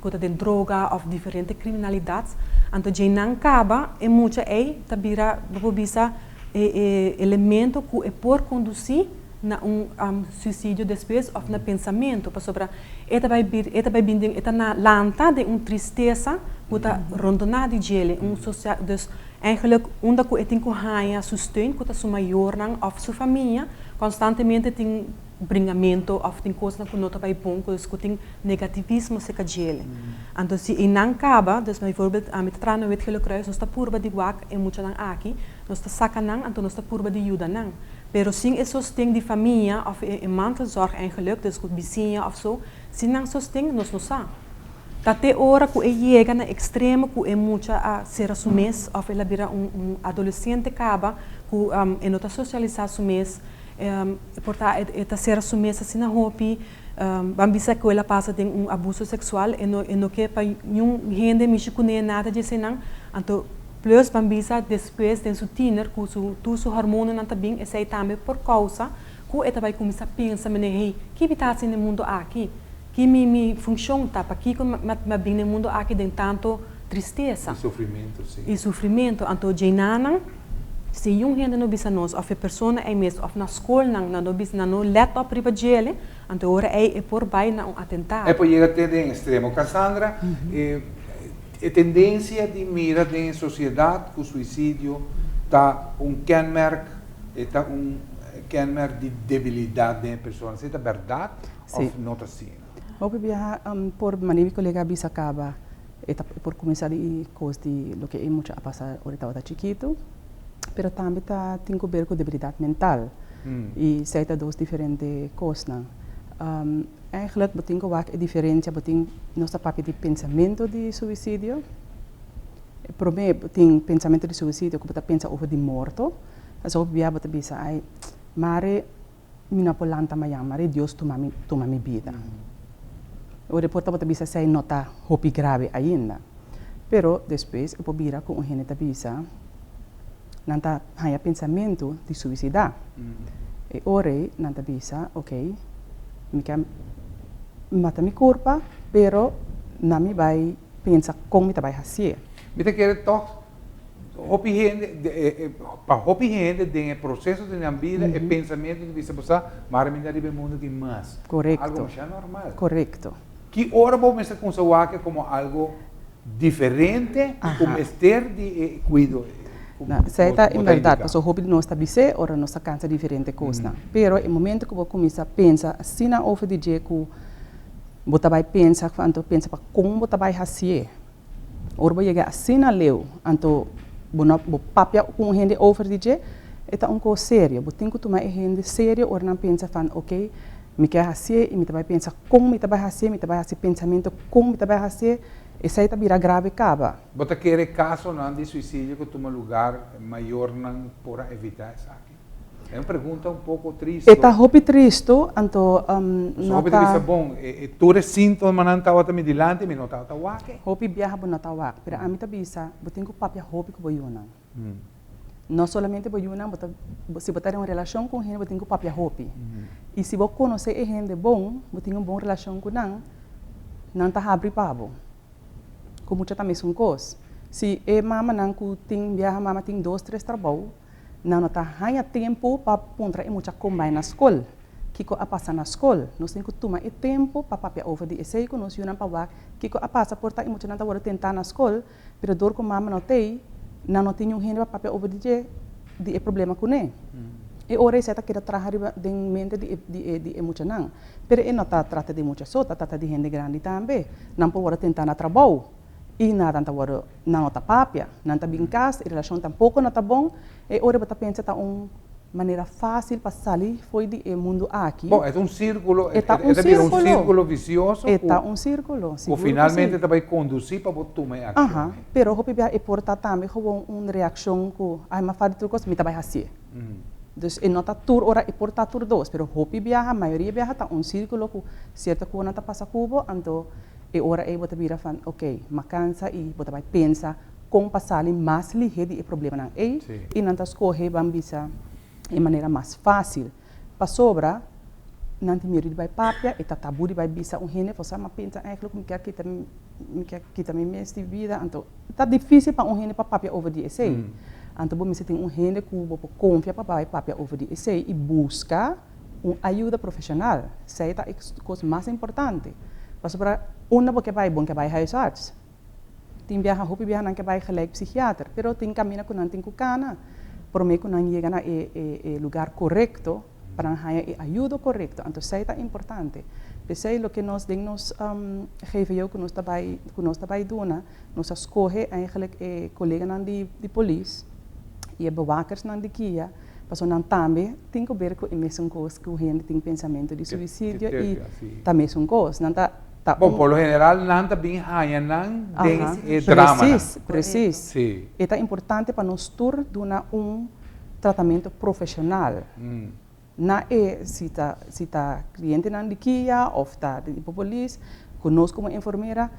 cu ta den droga of diferente criminalidad, anto djey nan caba e mucha ey ta bira, bo por bisa e e elemento cu e por conduci na un suicidio despues of na pensamentu pasobra e ta bai bir e ta bai bin den e ta na lanta den un tristesa ku ta rondona di djele un socia dus eigenlijk unda ku e tin ku haña su steun ku ta su mayornan of su famia konstantemente tin bringamentu of tin kosnan ku no ta bai bon ku dus ku tin negativismo serka djele anto si einan kaba dus bijvoorbeeld ami ta traha na Wit Gele Kruis nos ta purba di wak e muchanan aki nos ta saka nan anto nos ta purba di yuda nan. Pero sin e sosten di famia of e mantelzorg eigenlijk, dus ku bisiña of so, sin nan sosten nos no sa. Ta te ora ku e yega na ekstremo ku e mucha a sera su mes of el a bira un un adolesente kaba ku e no ta sosialisá su mes, por ta e ta sera su mes asina hopi. Ban bisa ku el a pasa den un abuso seksual, e no e no ke pa niun hende mishi kuné nada di eseinan. Anto plus ban bisa despues den su tiner ku su tur su hormononan ta bin, esei tambe por kousa ku e ta bai kuminsá pensa mene, hey, ki mi ta hasi den e mundu aki? Ki mi mi funshon ta? Pakiko mi a bin den e mundu aki den tantu tristesa? I sufrimentu, si. I sufrimentu. Anto djeinanan, si un hende no bisa nos, òf e persona ei mes, òf na skolnan nan no bisa, nan no lèt òp riba djele, anto e ora ei e por bai na un atentado. E por yega te den ekstremo. Cassandra, e e tendensia di mira den e sosiedat ku suisidio ta un kenmerk, e ta un kenmerk di debilidat den e persona. Esei ta bèrdat òf no ta asina? Hopi biaha por manera mi kolega a bisa kaba e ta por kuminsá di kos di loke e mucha a pasa ora e tabata chikitu, pero tambe ta tin ku ber ku debilidat mental i esei ta dos diferente kosnan. Eigenlijk bo tin ku wak e diferensia, bo tin nos ta papia di pensamentu di suisidio, promé bo tin pensamentu di suisidio ku bo ta pensa over di morto, pasobra hopi biaha bo ta bisa ai mare Mi no por lanta mañan, mare Dios tuma mi, tuma mi bida. Ora e por tabata bisa esei no ta hopi grave ainda. Pero despues e por bira ku un hende ta bisa, nan ta haña pensamentu di suisidá. E ora ei nan ta bisa, ok, mi ke mata mi kurpa, pero na mi bai pensa kon mi ta bai hasié. Mi ta kere tòg Hopi hende, pa hopi hende den e proceso di nan bida e pensamiento di bisa bo sa, mara mi ta riba e mundo tin mas. Correcto. Algo masha normal. Correcto. Ki ora bo mester cuminsa wak como algo diferente cu mester di e cuido cu bo ta indica? Esey ta en berdad, pasobra hopi di nos ta bis'e ora nos ta cansa diferente cosnan. Pero e momento cu bo cuminsa pensa asina over di dje cu bo ta bay pensa, anto pensa pa con bo ta bay haci'e. Ora bo yega asina leu, anto bo no bo papia ku un hende over di dje, e ta un kos serio. Bo tin ku tuma e hende serio ora nan pensa van oke, mi ke hasié i mi ta bai pensa kon mi ta bai hasié, mi ta bai hasi pensamentu kon mi ta bai hasié, esei ta bira grave kaba. Bo ta kere kasonan di suisidio ku tuma lugar mayornan por a evitá esaki? E un pregunta un poco tristo. E ta hopi tristo, anto no ta. Hopi ta bisa bon, e tur e sintomanan tabata mi dilanti, mi no tabata wak e. Hopi biaha bo no ta wak, pero ami ta bisa, bo tin ku papia hopi ku bo yunan. No solamente bo yunan, bo ta, si bo ta den un relashon ku un hende, bo tin ku papia hopi. I si bo konosé e hende bon, bo tin un bon relashon ku nan, nan ta habri pa bo. Ku mucha ta mesun kos. Si e mamanan ku tin biaha mama tin dos, tres trabou, Nan no ta haña tempu pa puntra e mucha kon bai na skol, kiko a pasa na skol. Nos tin ku tuma e tempu pa papia over di esei ku nos yunan pa wak kiko a pasa. Por ta e muchanan ta wòrdu tentá na skol, pero dor ku mama no t'ei, nan no tin niun hende pa papia over di dje, di e problema kuné. E ora esei ta keda traha riba den mente di e di e di e muchanan. Pero e no ta trata di mucha so, ta trata di hende grandi tambe. Nan por wòrdu tentá na trabou. I nada ta wòrdu, nan no ta papia, nan ta bin kas, e relashon tampoko no ta bon, e ora bo ta pensa ta un manera fásil pa sali fo'i di e mundu aki. Bon, e ta un sírkulo, e ta bira un sírkulo visioso ku. E ta un sírkulo, sigur ku si. Ku finalmente ta bai kondusí pa bo tuma e akshon. Aha, pero hopi bia e por ta tambe gewoon un reakshon ku, ai m'a fari tur kos, mi ta bai hasié. Dus e no ta tur ora, e por ta tur dos, pero hopi biaha, mayoria biaha ta un sírkulo ku sierto kosnan ta pasa ku bo, anto E ora ei bo ta bira van, ok, m'a cansa i bo ta bai pensa con pa sali mas lihe di e problemanan ei i nan ta scoge ban bisa e manera mas facil. Pasobra nan tin miedu di bai papia, e ta tabu di bai bisa un hende, bo sa m'a pensa eigenlijk mi kier kita mi kier kita mi mes di bida, anto ta dificil pa un hende pa papia over di esei. Anto bo mester tin un hende cu bo por confia pa bai papia over di esei i busca. Un ayuda profesional, esei ta e kos mas importante. Pasobra unda bo ke bai, bo ke bai huisarts. Tin biaha, hopi biaha nan ke bai gelijk psikiater, pero tin kaminda ku nan tin ku kana promé ku nan yega na e e lugar korekto pa nan haña e ayudo korekto. Anto esei ta importante. P'esei loke nos den nos GVO ku nos ta bai ku nos ta bai duna, nos a skohe eigenlijk e koleganan di di polis i e bewakersnan di kia Pasobra nan tambe tin ku ber ku e mesun kos ku hende tin pensamentu di suisidio i ta mesun kos. Nan ta ta un. Bon, por lo general nan ta bin haña nan den e dramanan. Presis, presis. E ta importante pa nos tur duna un tratamentu profeshonal. na e si ta si ta clientenan di kia of ta di polis cu nos como enfermera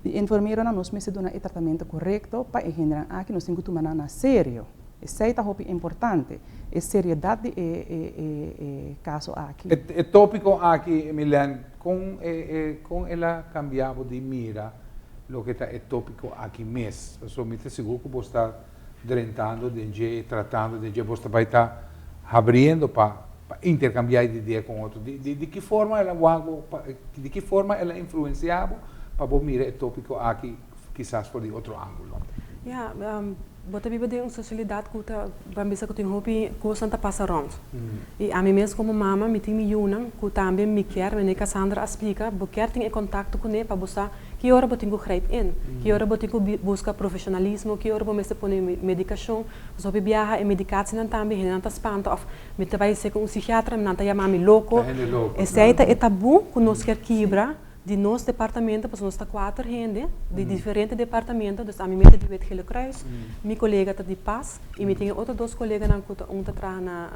y enfermeronan nos mester duna e tratamento corecto pa e hendenan aki nos tin cu tuma nan na serio. Esey ta hopi importante, e seriedad di e e e e caso aki. E e topico aki Milen con e e con el a cambia bo di mira loke ta e topico aki mes? Pasobra mi ta sigur cu bo sta drentando den dje y tratando den dje, bo sta bay ta habriendo pa pa intercambia di idea con otro. Di di di ki forma el a wak bo pa di ki forma el a influencia bo pa bo mira e topico aki kisas for di otro angulo? Ya, bo ta biba den un sosialidat ku ta, ban bisa ku tin hopi kosnan ta pasa rònt. I ami mes komo mama mi tin mi yunan ku tambe mi kier, mene Cassandra a splika, bo kier tin e kontakto kuné pa bo sa ki ora bo tin ku grijp in, ki ora bo tin ku buska profeshonalismo, ki ora bo mester pone medikashon. Pasobra hopi biaha e medikasinan tambe hendenan ta spanta òf mi ta bai seka un sikiatra nan ta yama mi loko. Esei ta e tabú ku nos kier kibra. Di nos departamento, pasobra nos ta kuater hende di diferente departamento, dus ami mester di Wit Gele Kruis, mi kolega ta di Pas i mi tin e otro dos koleganan ku ta un ta traha na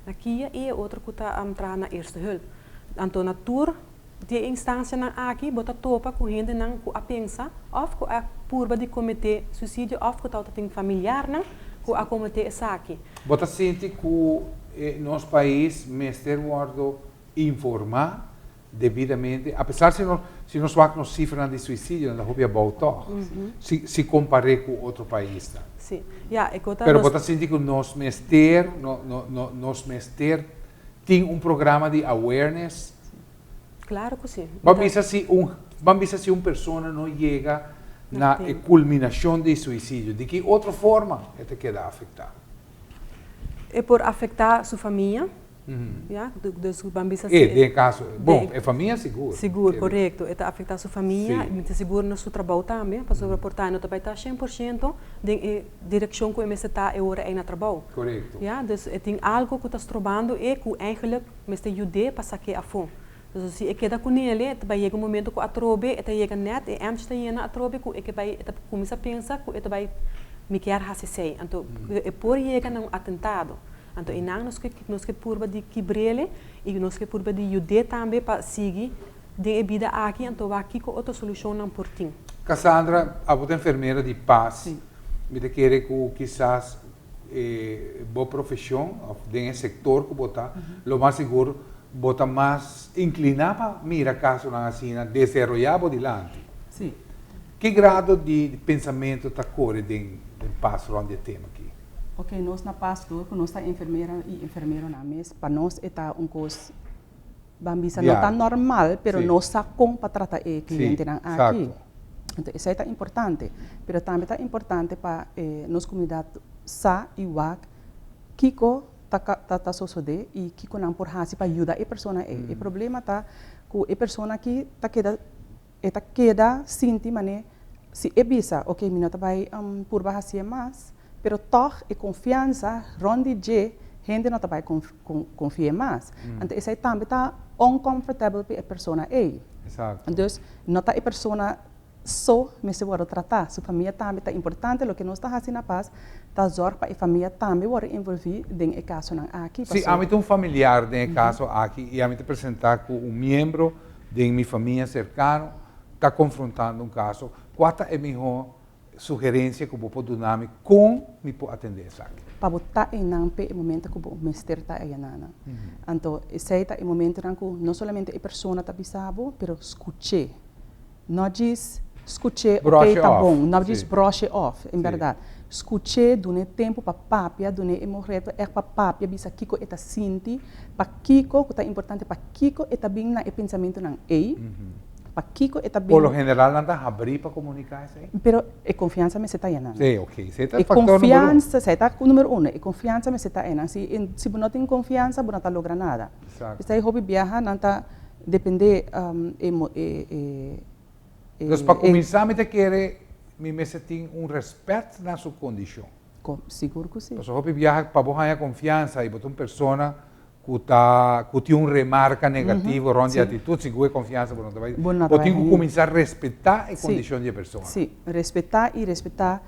na kia i e otro ku ta traha na Eerste Hulp. Anto na tur di e instansianan aki bo ta topa ku hendenan ku a pensa òf ku a purba di kometé suisidio òf ku tabata tin familiarnan ku a kometé esaki. Bo ta sinti ku nos pais mester wòrdu informá debidamente, apesar si nos si nos wak nos sifranan di suisidio nan ta hopi abou tòg, si si kompar'é ku otro paisnan. Sí, ya, e kota Pero bo ta sinti ku nos mester, no no no nos mester tin un programa di awareness? Klaro ku sí. Ban bisa si un ban bisa si un persona no yega na e kulminashon di suisidio, di ki otro forma e ta keda afektá? E por afektá su famia. Ya, dus ban bisa si. E, den e kaso, bon, e famia sigur. Sigur, korekto. E ta afektá su famia, mi ta sigur na su trabou tambe, pasobra por ta e no ta bai ta 100% den e direkshon ku e mester ta e ora ei na trabou. Korekto. Ya, dus e tin algu ku ta strobando e ku eigenlik mester yud'é pa sak'é afó. Dus si e keda kuné e ta bai yega un momento ku atrobe e ta yega nèt, e èmchi ta yena atrobe ku e ke bai, e ta kuminsá pensa ku e ta bai mi kier hasi esei. Anto e por yega na un atentado. Anto einan nos ke nos ke purba di kibr'el i nos ke purba di yud'é tambe pa sigui den e bida aki, anto wak kiko otro solushonnan por tin. Cassandra, abo ta enfermera di pas. Mi ta kere ku kisas e bo profeshon òf den e sektor ku bo ta, lo mas sigur bo ta mas inkliná pa mira kasonan asina desaroyá bo dilanti. Ki grado di pensamentu ta kore den pas rònt di e tema aki? Ok, nos na pas tur ku nos ta enfermera i enfermeronan mes, pa nos e ta un kos, ban bisa no ta normal, pero nos sa kon pa trata e klientenan aki. Anto esei ta importante, pero tambe ta importante pa nos komunidat sa i wak kiko ta ta sosodé i kiko nan por hasi pa yuda e persona ei. E problema ta ku e persona aki ta keda E ta keda sinti manera si e bisa, ok, mi no ta bai purba hasié mas, pero tòg e konfiansa rònt di dje hende no ta bai konfi'é mas. Anto esei tambe ta uncomfortable pa e persona ei. Dus no ta e persona so mester wòrdu tratá, su famia tambe ta importante. Loke nos ta hasi na Pas ta zòrg pa e famia tambe wòrdu envolví den e kasonan aki. Si ami ta un familiar den e kaso aki i ami ta presentá ku un miembro Den mi famia serkano ta konfrontando un kaso, kua ta e mihó sugerensia ku bo por duna mi kon mi por atendé esaki? Pa bo ta einan p'e e momento ku bo mester ta eyanana. Anto esei ta e momentonan ku no solamente e persona ta bisa bo, pero skuch'é. No djis skuch'é, ok, ta bon. No djis brush it off, en bèrdat. Skuch'é, dun'é tempu pa papia, dun'é e moreto ègt pa papia, bisa kiko e ta sinti, pakiko ku ta importante, pakiko e ta bin na e pensamentunan ei, pakiko e ta bin. Por lo general nan ta habrí pa komuniká esei? Pero e konfiansa mester ta einan. Sí, ok. Esei ta e faktor número uno. E konfiansa, esei ta número uno. E konfiansa mester ta einan. Si si bo no tin konfiansa, bo no ta logra nada. Exacto. Esei hopi biaha nan ta dependé e e e. Dus pa kuminsá mi ta kere mi mester tin un rèspèt na su kondishon. Sigur ku si. Pasobra hopi biaha pa bo haña konfiansa i bo ta un persona ku ta ku tin un remarka negativo rònt di atitut, sigur e konfiansa bo no ta bai. Bo tin ku kuminsá respetá e kondishon di e persona. Si, respetá i respetá.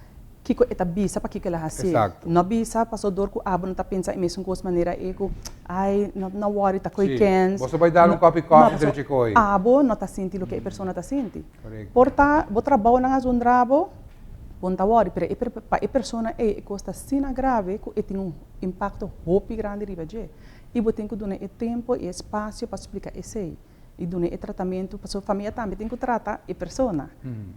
kiko e ta bisa pakiko el a hasié. No bisa paso dor ku abo no ta pensa e mesun kos manera e ku ai no no wòri ta koi kens. Boso bai dal un kòpi kòfi drechi koi. Abo no ta sinti loke e persona ta sinti. Por ta bo trabounan a zundra bo, bo no ta wòri pero e pa e persona ei e kos ta asina grave ku e tin un impakto hopi grandi riba dje i bo tin ku duna e tempu i e spasio pa splika esei. i duna e tratamentu pasobra famia tambe tin ku trata e persona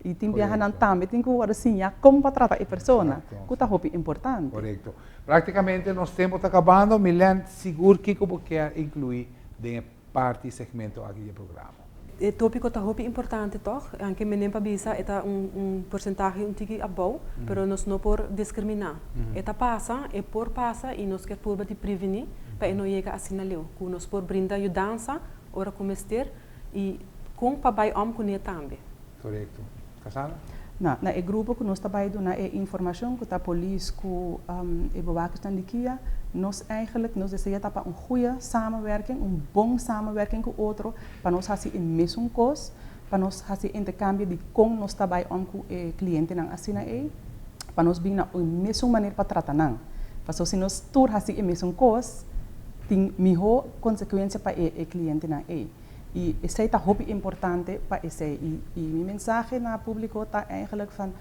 i tin biaha nan tambe tin ku wòrdu siña kon pa trata e persona ku ta hopi importante. Korekto. Praktikamente nos tempu ta kabando. Milen, sigur kiko bo kier inkluí den e parti segmento aki di e programa? E topiko ta hopi importante tòg, anke menen pa bisa e ta un porsentahe un tiki abou, pero nos no por diskriminá. E ta pasa, e por pasa i nos kier purba di prevení pa e no yega asina leu, ku nos por brinda yudansa ora ku mester i kon pa bai om kuné tambe. Korekto. Cassandra? Na, na e grupo ku nos ta bai duna e informashon ku ta polis ku e bewakersnan di kia, nos eigenlijk nos desea ta pa un goeie samenwerking, un bon samenwerking ku otro pa nos hasi e mesun kos, pa nos hasi e interkambio di kon nos ta bai om ku e klientenan asina ei, pa nos bin na e mesun manera pa trata nan. Pasobra si nos tur hasi e mesun kos, tin mihó konsekuensia pa e e klientenan ei. I esei ta hopi importante pa esei. I i mi mensahe na públiko ta eigenlijk van,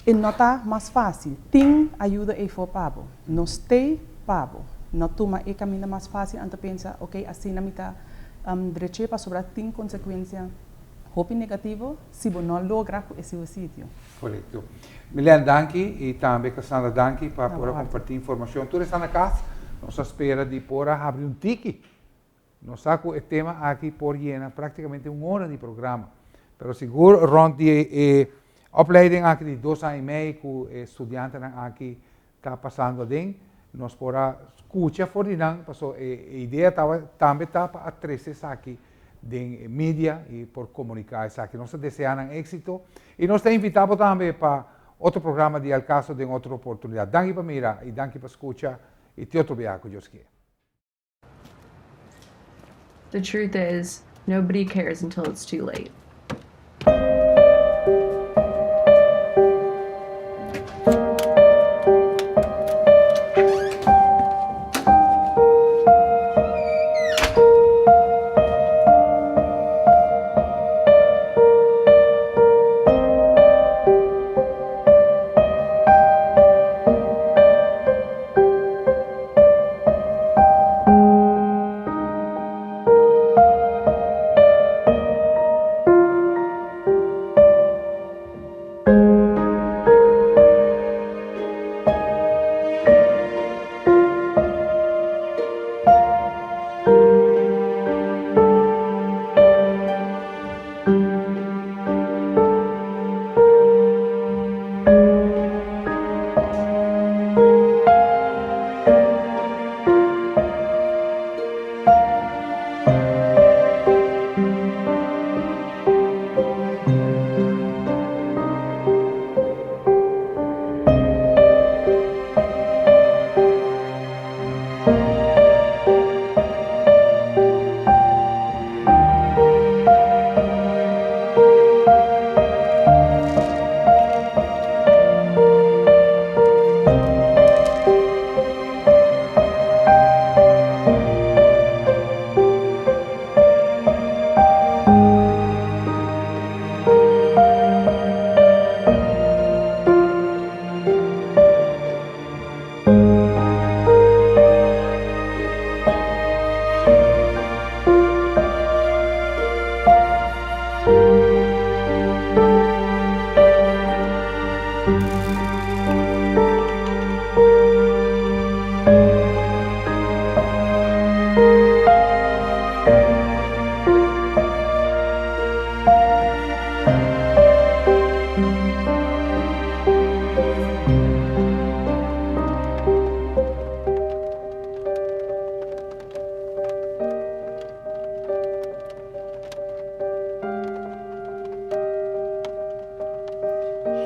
e no ta mas fásil. Tin ayuda eifó pa bo. Nos t'ei pa bo. No tuma e kaminda mas fásil anto pensa, oké, asina mi ta dreché pasobra tin konsekuensia hopi negativo si bo no logra ku e suisidio. Korekto. Milen danki i tambe Cassandra danki pa por a kompartí informashon. Tur esnan na kas nos a spera di por a habri un tiki. Nos sa ku e tema aki por yena praktikamente un ora di programa, pero sigur rònt di e opleiding aki di dos aña i mei ku e studiantenan aki ta pasando aden, nos por a skucha for di nan, pasobra e idea tawa tambe ta pa a trese esaki den e media i por komuniká esaki. Nos ta deseá nan éksito i nos ta invitá bo tambe pa otro programa di Al Caso den otro oportunidat. Danki pa mira i danki pa skucha i te otro biaha ku Dios kier. The truth is, nobody cares until it's too late.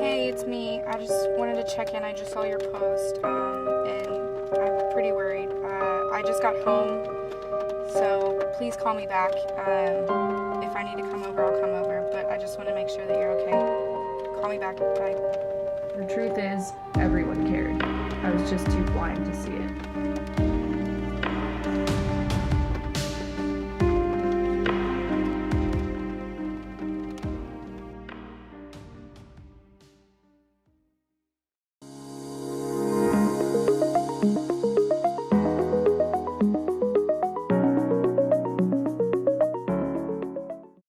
Hey, it's me. I just wanted to check in. I just saw your post, um, and I'm pretty worried. Uh, I just got home, so please call me back. Um, if I need to come over, I'll come over, but I just want to make sure that you're okay. Call me back. Bye. The truth is, everyone cared. I was just too blind to see it.